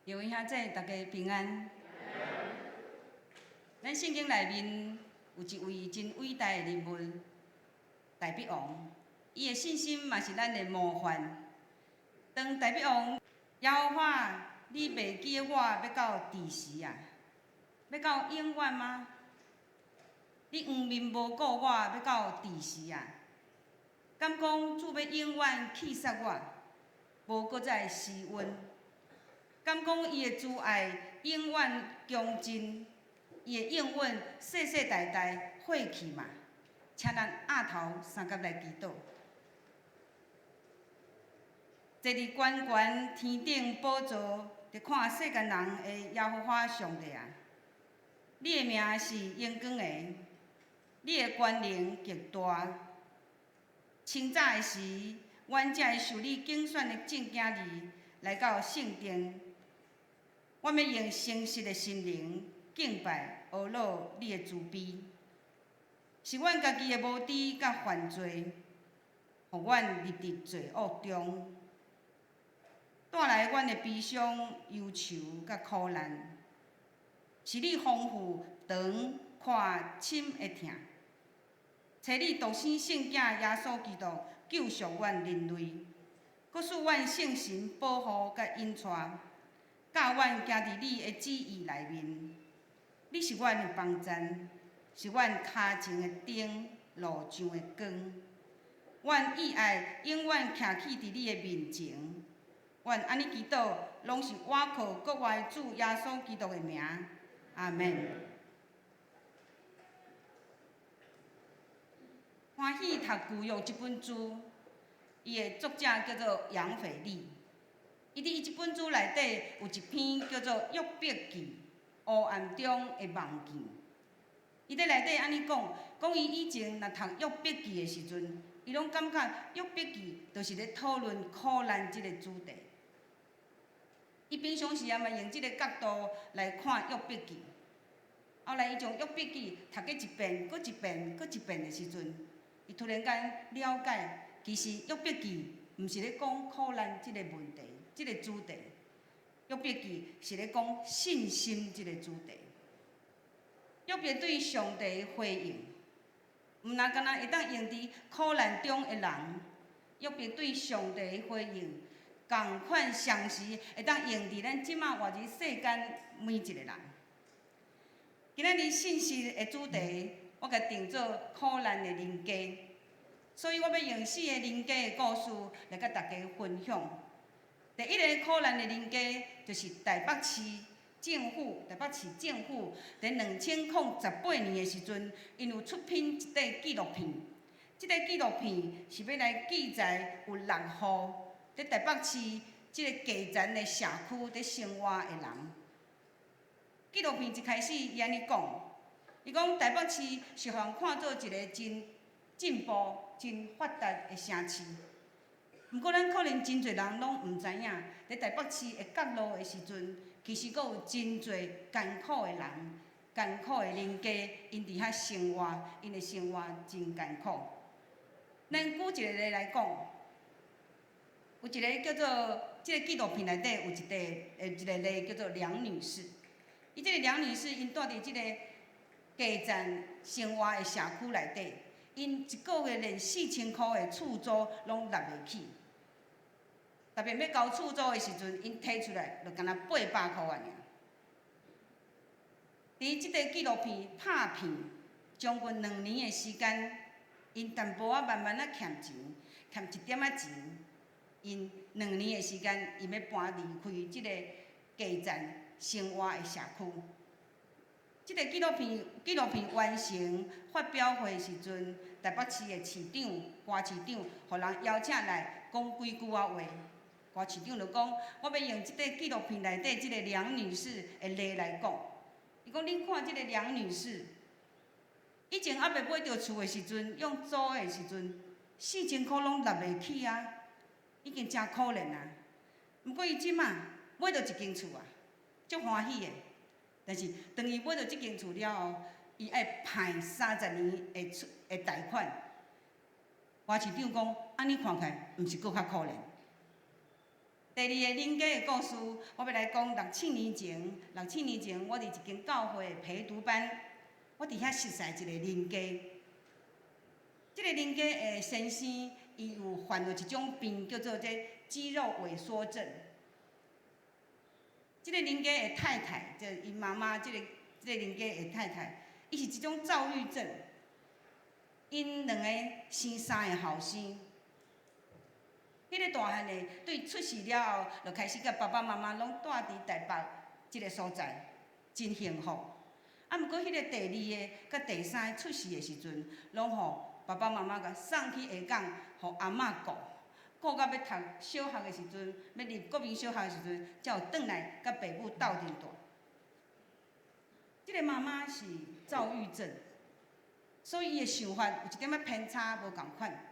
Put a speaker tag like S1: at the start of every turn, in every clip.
S1: 各位兄姊，大家平安。咱聖經內面有一位真偉大的人物，大衛王。伊的信心嘛是咱的模範。當大衛王，耶和華，你袂記得我欲到佇時啊？欲到永遠嗎？你黃面無顧我欲到佇時啊？敢講主欲永遠棄殺我，無閣再施恩？敢講伊的慈愛永遠強盡，伊的應允世世代代廢去嗎？請咱額頭相佮來祈禱。坐佇懸懸天頂寶座，佇看世間人的耶和華上帝啊！你的名是榮光的，你的權能極大。清早的時，阮才會受你揀選的眾囝兒來到聖殿。阮欲用誠實的心靈敬拜阿樂你的慈悲，是阮家己的無知佮犯罪，予阮入佇罪惡中，帶來阮的悲傷、憂愁佮苦難。是你豐富長闊深的疼，差你獨生聖子耶穌基督救贖阮人類，閣賜阮聖神保護佮引帶，教阮行佇你的旨意內面。你是阮的幫贊，是阮跤前的燈，路上的光。阮意愛永遠徛起佇你的面前。阮按呢祈禱，攏是倚靠國外主耶穌基督的名。阿們。歡喜讀舊約這本書，伊的作者叫做楊腓力。伊佇伊這本書內底有一篇叫做《約伯記》，黑暗中的夢境。伊佇內底按呢講，講伊以前若讀約伯記的時陣，伊攏感覺約伯記就是咧討論苦難這個主題。伊平常時也嘛用這個角度來看約伯記。後來伊將約伯記讀過一遍、閣一遍、閣一遍的時陣，伊突然間了解，其實約伯記毋是咧講苦難這個問題、這個主題。約伯記是咧講信心這個主題。約伯對上帝的回應，毋若干焦會當用佇苦難中的人。約伯對上帝的回應，仝款相時會當用佇咱這馬活佇世間每一個人。今仔日信息的主題，我共定做苦難的人家，所以我欲用四個人家的故事來佮大家分享。第一个苦難的人家，就是台北市政府，台北市政府佇2018年的時陣，𪜶有出品一塊紀錄片。這个紀錄片是欲來記載有六戶佇台北市這个低層的社區佇生活的人。紀錄片一開始，伊按呢講，伊講台北市是予人看做一个真進步、真發達的城市。毋過，咱可能真濟人攏毋知影，佇台北市的角落的時陣，其實閣有真濟艱苦的人、艱苦的人家，𪜶佇遐生活，𪜶的生活真艱苦。咱舉一個例來講，有一个叫做這个紀錄片內底有一个例叫做梁女士。伊這个梁女士，𪜶住佇這个低層生活的社區內底，𪜶一个月連4000箍的厝租攏納袂起。特別欲交厝租的時陣，𪜶提出來就干焦800箍爾。佇這个紀錄片拍片將近2年的時間，𪜶淡薄仔慢慢仔欠錢，欠一點仔錢，𪜶兩年的時間，𪜶欲搬離開這個低層生活的社區。這個紀錄片完成發表會的時陣，台北市的市長郭市長，予人邀請來講幾句仔話。郭市長就講：我欲用這個紀錄片內底這个梁女士的例來講。伊講：恁看這个梁女士，以前猶未買著厝的時陣，用租的時陣，4000箍攏納袂起啊，已經誠可憐啊。毋過伊這馬買著一間厝啊，足歡喜的。但是當伊買著這間厝了後，伊愛還30年的厝的貸款。郭市長講：按呢看起來，毋是閣較可憐？第二个人家的故事，我欲來講六七年前，六七年前我佇一間教會的陪讀班，我佇遐熟似一個人家。這個人家的先生，伊有患著一種病，叫做這肌肉萎縮症。這個人家的太太，就𪜶媽媽，這個人家的太太，伊是一種躁鬱症。𪜶兩个生三个後生。彼個大漢的對出世了後，就開始佮爸爸媽媽攏蹛佇台北這个所在，真幸福。啊，毋過彼個第二个佮第三个出世的時陣，攏予爸爸媽媽共送去下港，予阿嬤顧，顧到欲讀小學的時陣，欲入國民小學的時陣，才有轉來佮爸母鬥陣蹛。這個媽媽是躁鬱症，所以伊的想法有一點仔偏差，無仝款。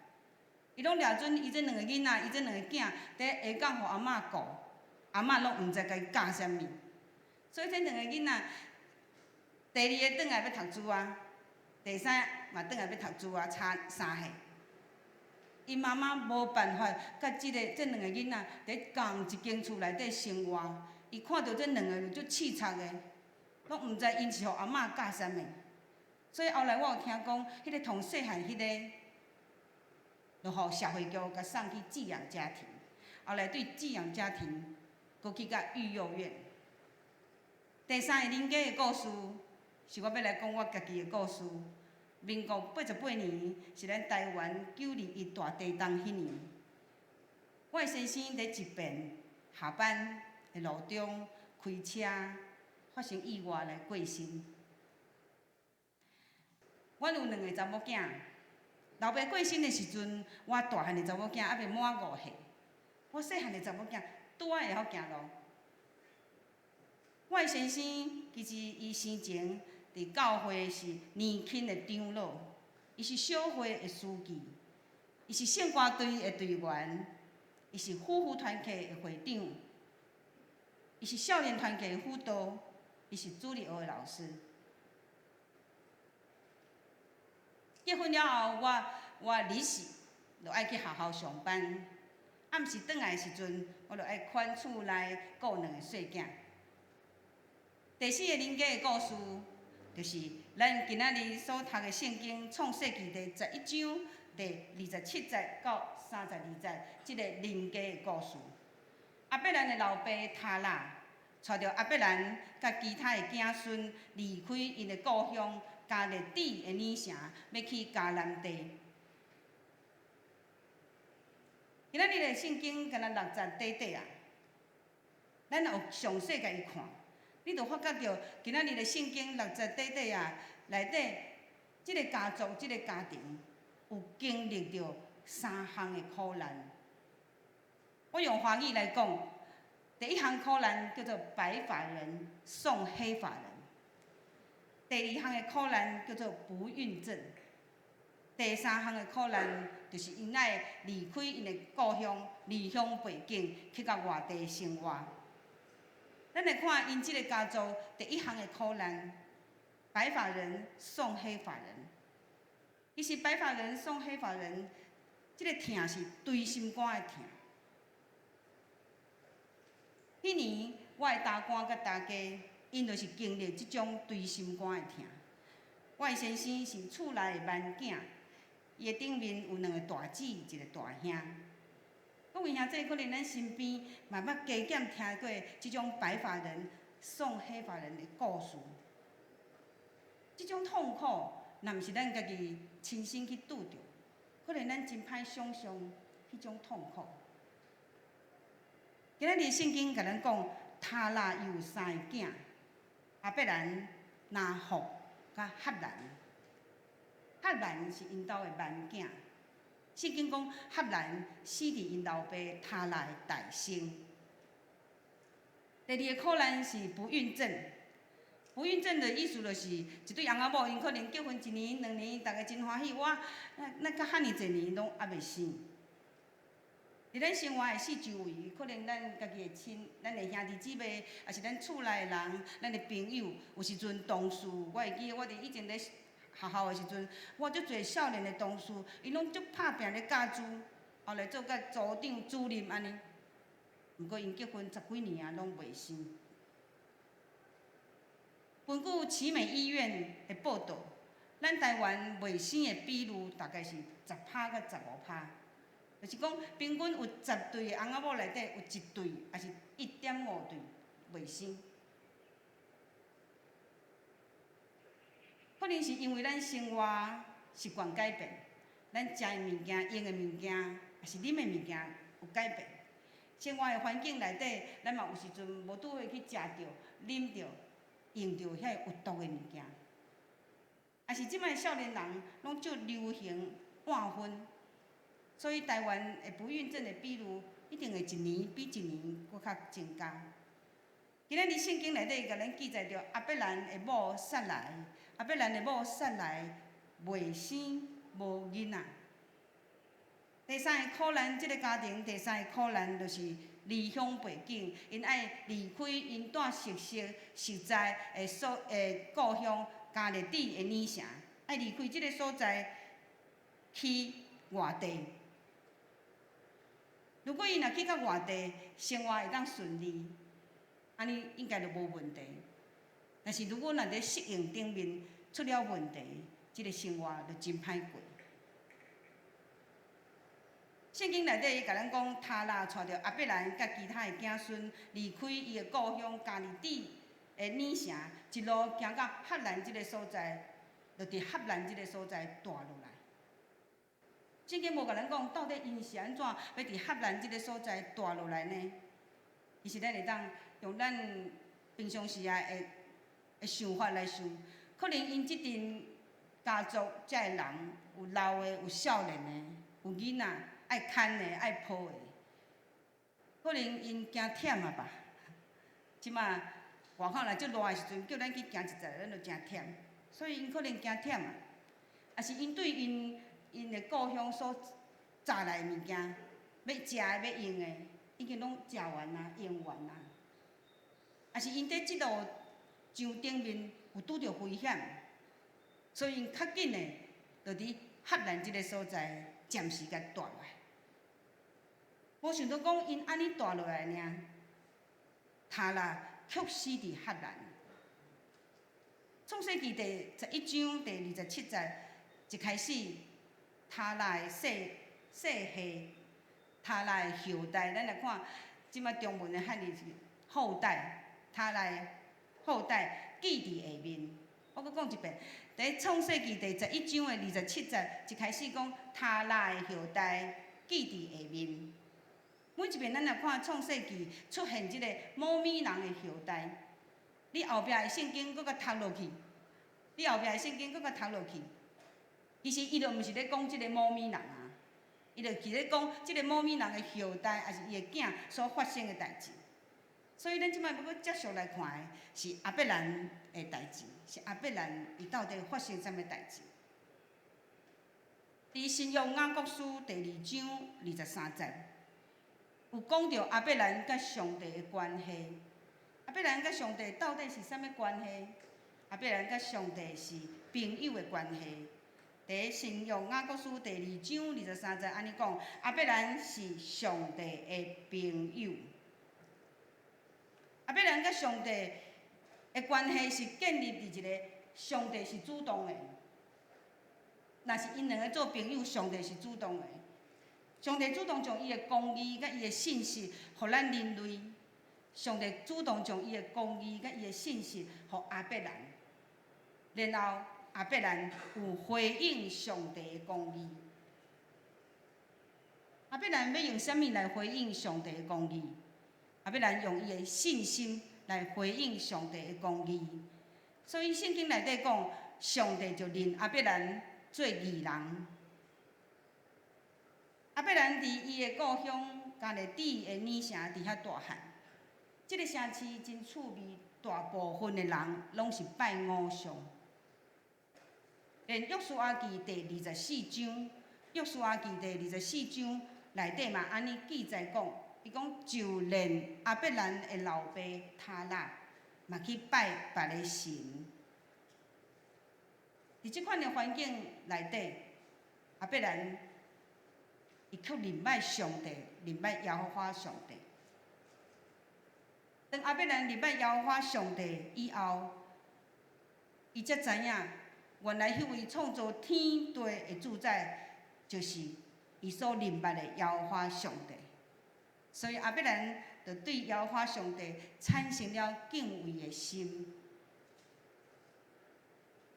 S1: 伊攏掠準伊這兩个囡仔，伊這兩个囝佇下港予阿嬤顧，阿嬤攏毋知共伊教啥物。所以這兩个囡仔，第二个轉來欲讀書啊，第三嘛轉來欲讀書啊，差3歲。𪜶媽媽無辦法，佮這兩个囡仔佇仝一間厝內底生活，伊看著這兩个足刺賊的，攏毋知𪜶是予阿嬤教啥物。所以後來我有聽講，彼个頭細漢彼个，就予社會局共送去寄養家庭，後來對寄養家庭，閣去到育幼院。第三个人家的故事，是我欲來講我家己的故事。民國88年是咱台灣9·21大地動彼年，我的先生佇一遍下班的路中開車發生意外來過身。阮有兩个查某囝，老爸過身的時陣，我大漢的查某囝猶未滿5歲，我細漢的查某囝拄仔會曉行路。我的先生其實伊生前佇教會是年輕的長老，伊是小會的書記，伊是聖歌隊的隊員，伊是夫婦團契的會長，伊是少年團契的輔導，伊是主日學的老師。結婚了後，我日時就愛去學校上班，暗時轉來的時陣，我就愛看厝內顧兩个細囝。第四个人家的故事，就是咱今仔日所讀的聖經《創世記》第11章第27節到32節，這个人家的故事。亞伯蘭的老爸他拉，帶著亞伯蘭佮其他的囝孫離開𪜶的故鄉迦勒底的珥城，欲去迦南地。今仔日的聖經敢若六節短短啊，咱若有詳細共伊看，你就發覺著今仔日的聖經六節短短啊，內底這个家族、這个家庭有經歷著三項的苦難。我用華語來講，第一項苦難叫做白髮人送黑髮人；第二項的苦難叫做不孕症；第三項的苦難就是𪜶愛離開𪜶的故鄉，離鄉背井去到外地生活。咱來看𪜶這个家族第一項的苦難，白髮人送黑髮人。其實白髮人送黑髮人，這个疼是錐心肝的疼。彼年，我的大官佮大家，𪜶就是經歷這種錐心肝的疼。我的先生是厝內的萬囝，伊的頂面有兩个大姊，一个大兄。各位兄弟，可能咱身邊嘛捌加減聽過這種白髮人送黑髮人的故事。這種痛苦，若毋是咱家己親身去拄著，可能咱真歹想像彼種痛苦。今仔日聖經共咱講，他拉伊有三个囝，亞伯蘭、拿霍佮哈蘭。哈蘭是𪜶兜的萬囝。聖經講，哈蘭死佇𪜶老爸他拉的大生。第二个苦難是不孕症。不孕症的意思就是，一對翁仔某，𪜶可能結婚一年、兩年，逐家真歡喜，哇，咱佮遐爾濟年攏猶未生。佇咱生活的四周圍，可能咱家己的親、咱的兄弟姊妹，抑是咱厝內的人、咱的朋友，有時陣同事，我會記得我佇以前咧學校的時陣，我足濟少年的同事，𪜶攏足拍拚咧教書，後來做甲組長、主任按呢，毋過𪜶結婚十幾年啊，攏袂生。根據奇美醫院的報導，咱台灣袂生的比率大概是10趴到15趴，就是講平均有10對的翁仔某內底有一對，抑是1.5對袂生。可能是因為咱生活習慣改變，咱食的物件、用的物件，抑是啉的物件有改變。生活的環境內底，咱嘛有時陣無拄好去食著、啉著、用著遐有毒的物件。抑是這擺少年人攏足流行晚婚，所以台灣的不孕症的比率一定會一年比一年閣較增加。今仔日聖經內底共咱記載著亞伯蘭的某撒萊，亞伯蘭的某撒萊袂生無囡仔。第三个苦難，這个家庭第三个苦難就是離鄉背井，𪜶愛離開𪜶蹛熟悉、實在的所的故鄉迦勒底的珥城，愛離開這个所在去外地。如果𪜶若去到外地，生活會當順利，按呢應該就無問題。但是如果若佇適應頂面出了問題，這个生活就真歹過。聖經內底伊共咱講，他拉帶著亞伯蘭佮其他的子孫離開伊的故鄉迦勒底的珥城，一路行到哈蘭這个所在，就佇哈蘭這个所在蹛落來。聖經無共咱講，到底𪜶是按怎欲佇哈蘭這个所在蹛落來呢？其實咱會當用咱平常時啊的的想法來想，可能𪜶這陣家族遮的人有老的，有少年的，有囡仔。愛牽的，愛抱的，可能𪜶驚忝啊吧。這馬外口若足熱的時陣，叫咱去行一陣，咱就誠忝。所以𪜶可能驚忝啊，抑是𪜶對𪜶𪜶的故鄉所紮來的物件，欲食的、欲用的，已經攏食完啊，用完啊。抑是𪜶佇這路上頂面有拄著危險，所以𪜶較緊的，就佇哈蘭這个所在暫時共蹛落來。無想到講𪜶按呢蹛落來爾，他拉卻死佇哈蘭。創世記第11章第27節一開始，他拉的世世系，他拉的後代，咱來看，這馬中文的漢字是後代，他拉的後代記佇下面。我閣講一遍，佇創世記第11章的27節一開始講，他拉的後代記佇下面。每一遍咱若看創世記出現這個摩米人的後代，你後壁的聖經閣共讀落去，你後壁的聖經閣共讀落去，其實伊就毋是咧講這个摩米人啊，伊就是咧講這个摩米人的後代，抑是伊的囝所發生的代誌。所以咱這擺欲閣接續來看的是亞伯蘭的代誌，是亞伯蘭伊到底發生啥物代誌？佇新約雅各書第2章23節，有講著亞伯蘭佮上帝的關係。亞伯蘭佮上帝到底是啥物關係？亞伯蘭佮上帝是朋友的關係。佇新約雅各書第2章23節按呢講，亞伯蘭是上帝的朋友。亞伯蘭佮上帝的關係是建立佇一個上帝是主動的。若是𪜶兩个做朋友，上帝是主動的。上帝主動將伊的公義佮伊的信實，予咱人類。上帝主動將伊的公義佮伊的信實，予亞伯蘭。然後亞伯蘭有回應上帝的公義。亞伯蘭欲用啥物來回應上帝的公義？亞伯蘭用伊的信心來回應上帝的公義。所以聖經內底講，上帝就認亞伯蘭做義人。亞伯蘭佇伊的故鄉迦勒底的珥城佇遐大漢。這个城市真趣味，大部分的人攏是拜偶像。連約書亞記第二十四章，約書亞記第二十四章內底嘛按呢記載講，伊講就連亞伯蘭的老爸他拉嘛去拜別个神。佇這款的環境內底，亞伯蘭伊卻認捌上帝，認捌耶和華上帝。當亞伯蘭認捌耶和華上帝以後，伊才知影，原來彼位創造天地的主宰，就是伊所認捌的耶和華上帝。所以亞伯蘭就對耶和華上帝產生了敬畏的心。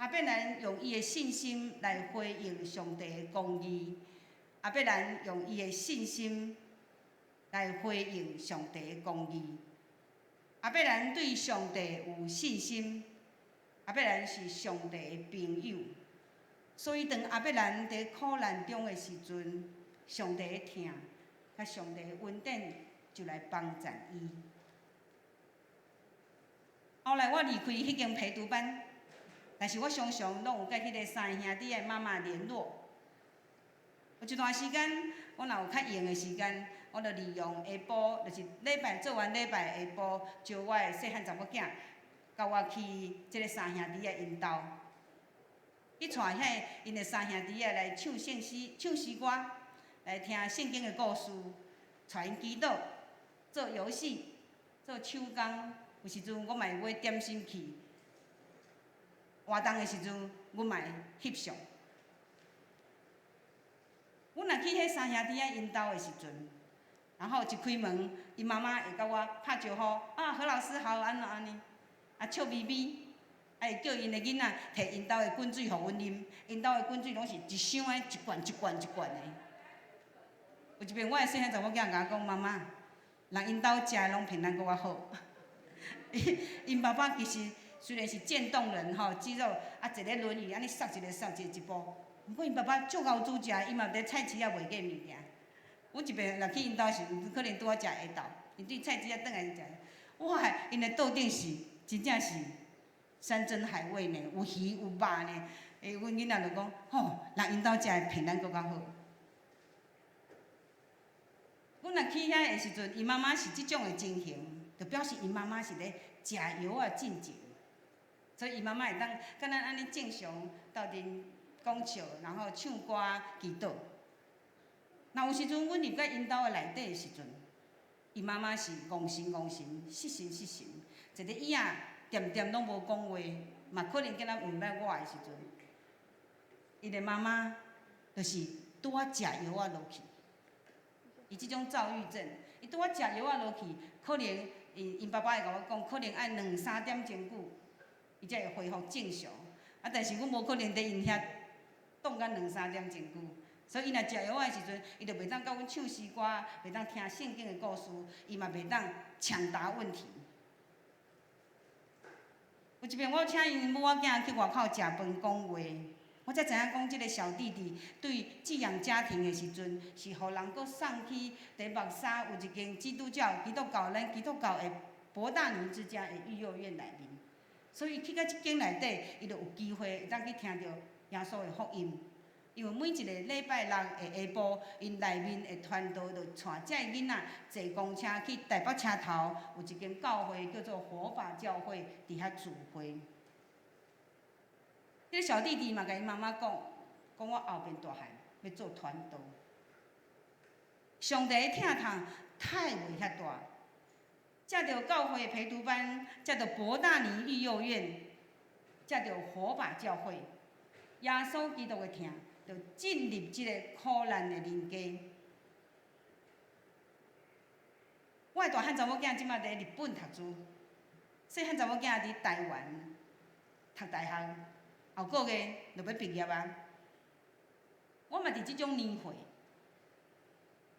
S1: 亞伯蘭用伊的信心來回應上帝的公義。亞伯蘭用伊的信心來回應上帝的公義。亞伯蘭對上帝有信心，亞伯蘭是上帝的朋友，所以當亞伯蘭佇苦難中的時陣，上帝的疼，佮上帝的恩典就來幫贊伊。後來我離開彼間陪讀班，但是我常常攏有佮彼个三个兄弟的媽媽聯絡。有一段時間，我若有較閒的時間，我就利用下晡，就是禮拜做完禮拜下晡，招我的細漢查某囝，佮我去這个三兄弟仔𪜶兜，去帶遐𪜶的三兄弟仔來唱聖詩、唱詩歌，來聽聖經的故事，帶𪜶祈禱、做遊戲、做手工。有時陣我嘛會買點心去，活動的時陣，阮嘛會翕相。阮若去彼三兄弟仔𪜶兜的時陣，然後一開門，𪜶媽媽會佮我拍招呼，啊，何老師好，按怎按呢？啊，笑眯眯，啊會叫𪜶的囡仔提𪜶兜的滾水予阮啉，𪜶兜的滾水攏是一箱的，一罐一罐一罐的。有一擺我的細漢查某囝共我講，媽媽，人𪜶兜食的攏比咱閣較好。𪜶爸爸其實雖然是漸凍人吼，肌肉啊坐咧輪椅按呢捒一个捒一个一步，毋過𪜶爸爸足𠢕煮食，伊嘛佇菜市仔賣過物件。阮一擺若去𪜶兜時，可能拄仔食下晝，𪜶對菜市仔轉來食，哇！𪜶的桌頂是真正是山珍海味呢，有魚有肉呢。欸，阮囡仔就講，吼，人𪜶兜食的比咱閣較好。阮若去遐的時陣，伊媽媽是這種的情形，就表示伊媽媽是咧食藥仔進前，所以伊媽媽會當佮咱按呢正常鬥陣講笑，然後唱歌祈禱。若有時陣阮入到𪜶兜的內底的時陣，伊媽媽是戇神戇神、失神失神，坐佇椅仔恬恬攏無講話，嘛可能敢若毋捌我的時陣，伊的媽媽就是拄仔食藥仔落去。伊這種躁鬱症，伊拄仔食藥仔落去，可能𪜶𪜶爸爸會共我講，可能愛兩三點鐘久，伊才會恢復正常。啊，但是阮無可能佇𪜶遐擋到兩三點鐘久，所以伊若食藥仔的時陣，伊就袂當佮阮唱詩歌，袂當聽聖經的故事，伊嘛袂當搶答問題。有一擺我請𪜶母仔囝去外口食飯講話，我才知影講，這个小弟弟對寄養家庭的時陣，是予人閣送去佇木柵有一間基督教、基督教咱基督教的伯大尼之家的育幼院內面，所以去到這間內底，伊就有機會會當去聽著耶穌的福音。因為每一個禮拜六的下晡，𪜶內面的傳道就帶這个囡仔坐公車去台北車頭，有一間教會叫做火把教會，佇遐聚會。這個小弟弟嘛，共伊媽媽講，講我後邊大漢欲做傳道。上帝的疼痛太袂遐大，藉著教會陪讀班，藉著伯大尼育幼院，藉著火把教會，耶穌基督的疼，就進入這個苦難的人間。我的大漢查某囝這馬佇日本讀書，細漢查某囝佇台灣讀大學，後個月就欲畢業啊。我嘛佇這種年歲，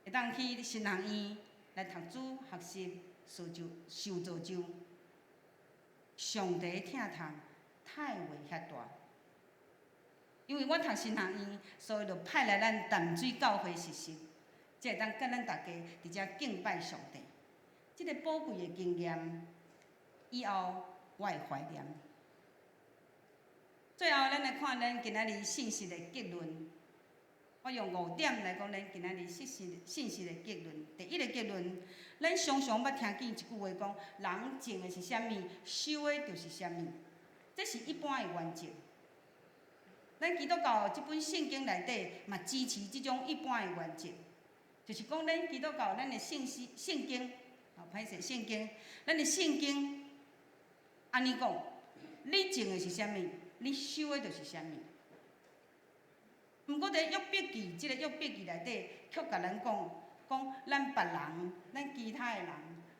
S1: 會當去神學院來讀書學習，受就受造就。上帝疼痛太袂遐大，因為我讀神學院，所以就派來咱淡水教會實習，才會當佮咱大家佇遮敬拜上帝。這個寶貴的經驗，以後我會懷念。最後，咱來看咱今仔日信息的結論。我用五點來講，咱今仔日信息信息的結論。第一个結論，咱常常捌聽見一句話講：人種的是啥物，收的就是啥物。這是一般的原則。咱基督教這本聖經內底嘛支持這種一般的原則，就是講咱基督教咱的信息聖經好，歹勢，聖經，咱的聖經按呢講，你種的是啥物，你收的就是啥物。毋過佇約伯記，這个約伯記內底，卻共咱講，講咱別人，咱其他的人，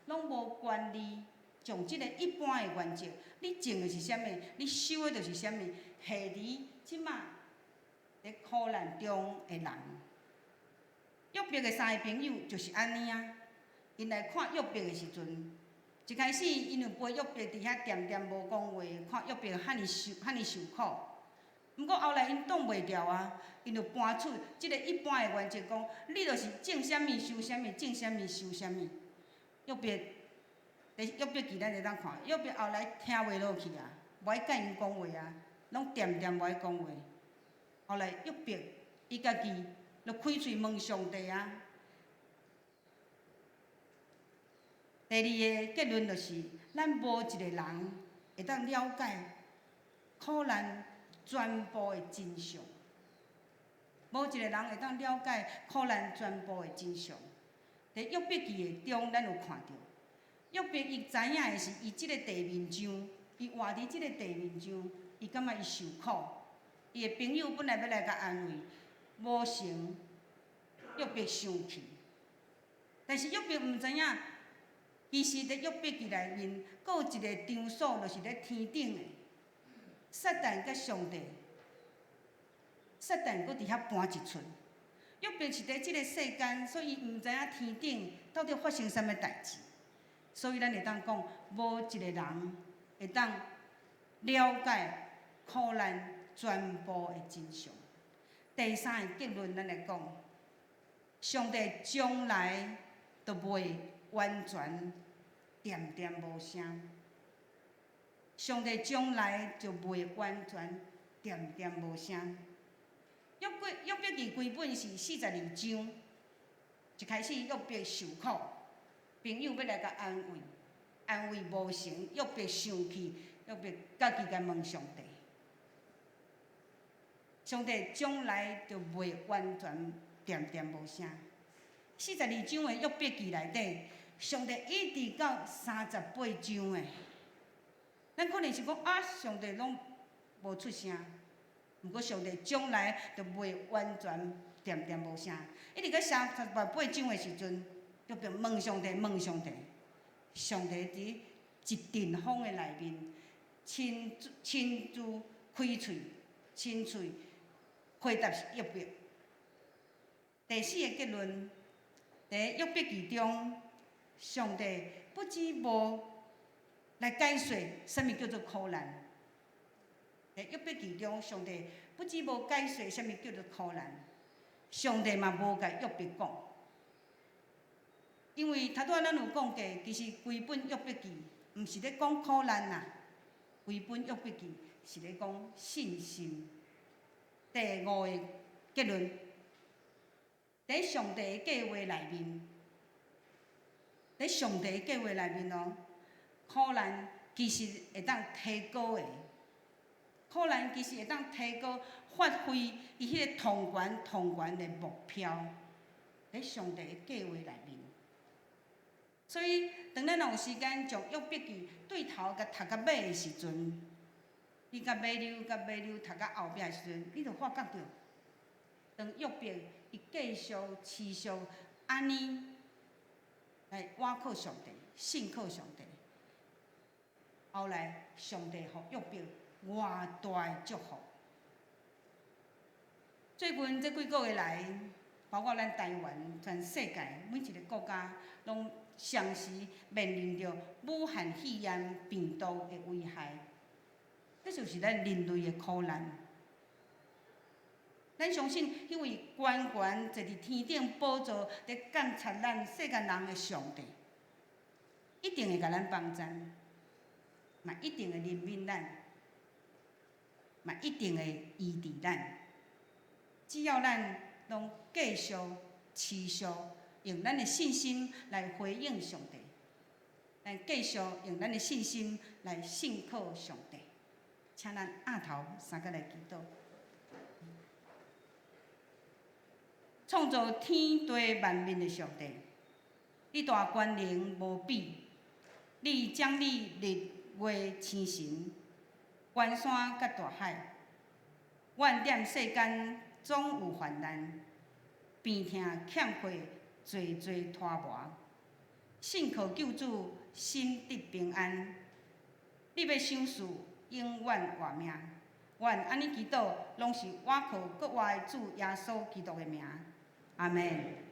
S1: 攏無權利將這个一般的原則，你種的是啥物，你收的就是啥物，下佇這馬佇苦難中的人。約伯的三个朋友就是按呢啊，𪜶來看約伯的時陣，一開始𪜶就陪約伯佇遐恬恬無講話，看約伯遐爾受遐爾受苦。毋過後來𪜶擋袂牢啊，𪜶就搬出這个一般的原則，講你就是種啥物收啥物，種啥物收啥物。約伯，佇約伯記咱會當看，約伯後來聽袂落去啊，無愛佮𪜶講話啊，攏恬恬無愛講話。後來約伯伊家己就開喙問上帝啊。第二个結論就是，咱無一個人會當了解苦難全部的真相。無一個人會當了解苦難全部的真相。佇約伯記的中，咱有看著，約伯伊知影的是，伊這个地面上，伊活佇這个地面上，伊感覺伊受苦。伊的朋友本來欲來共安慰，無成，約伯生氣。但是約伯毋知影，其實佇約伯記內面，閣有一个場所，就是咧天頂的，撒旦佮上帝，撒旦閣佇遐搬一出。約伯是佇這个世間，所以伊毋知影天頂到底發生啥物代誌。所以咱會當講，無一个人會當了解苦難全部的真相。第三個結論，咱來講，上帝從來都袂完全恬恬無聲。上帝從來就袂完全恬恬無聲。約伯約伯記規本是42章，一開始約伯受苦，朋友欲來共安慰，安慰無成，約伯生氣，約伯家己共問上帝。上帝從來就袂完全恬恬無聲。42章的約伯記內底，上帝一直到38章的，咱可能是講啊，上帝攏無出聲，毋過上帝從來就袂完全恬恬無聲。一直到38章的時陣，約伯問上帝，問上帝，上帝佇一陣風的內面，親自親自開喙，親喙回答約伯。第四个結論，佇約伯記中，上帝不只無來解說啥物叫做苦難。佇約伯記中，上帝不只無解說啥物叫做苦難，上帝嘛無共約伯講。因為頭拄仔咱有講過，其實規本約伯記毋是咧講苦難啦，規本約伯記是咧講信心。第五个結論，佇上帝的計劃內面，佇上帝的計劃內面哦，苦難其實會當提高的，苦難其實會當提高發揮伊彼個統管統管的目標，佇上帝的計劃內面。所以，當咱若有時間將約伯記對頭共讀到尾的時陣，你共尾溜共尾溜讀到後壁的時陣，你就發覺著，當約伯伊繼續持續按呢來倚靠上帝、信靠上帝，後來上帝予約伯偌大的祝福。最近這幾個月來，包括咱台灣、全世界每一个國家，攏同時面臨著武漢肺炎病毒的危害，這就是咱人類的苦難。咱相信，彼位懸懸坐佇天頂寶座，佇監察咱世間人的上帝，一定會共咱幫贊，嘛一定會憐憫咱，嘛一定會醫治咱。只要咱攏繼續持續用咱的信心來回應上帝，咱繼續用咱的信心來信靠上帝，請咱徛頭三個來祈禱。創造天地萬物的上帝，你大權能無比，你掌理日月星辰、關山佮大海。阮踮世間總有患難、病痛、欠缺、濟濟拖磨。信靠救主，心得平安。你欲賞賜永遠活命。阮按呢祈禱，攏是倚靠閣活的主耶穌基督的名。阿門。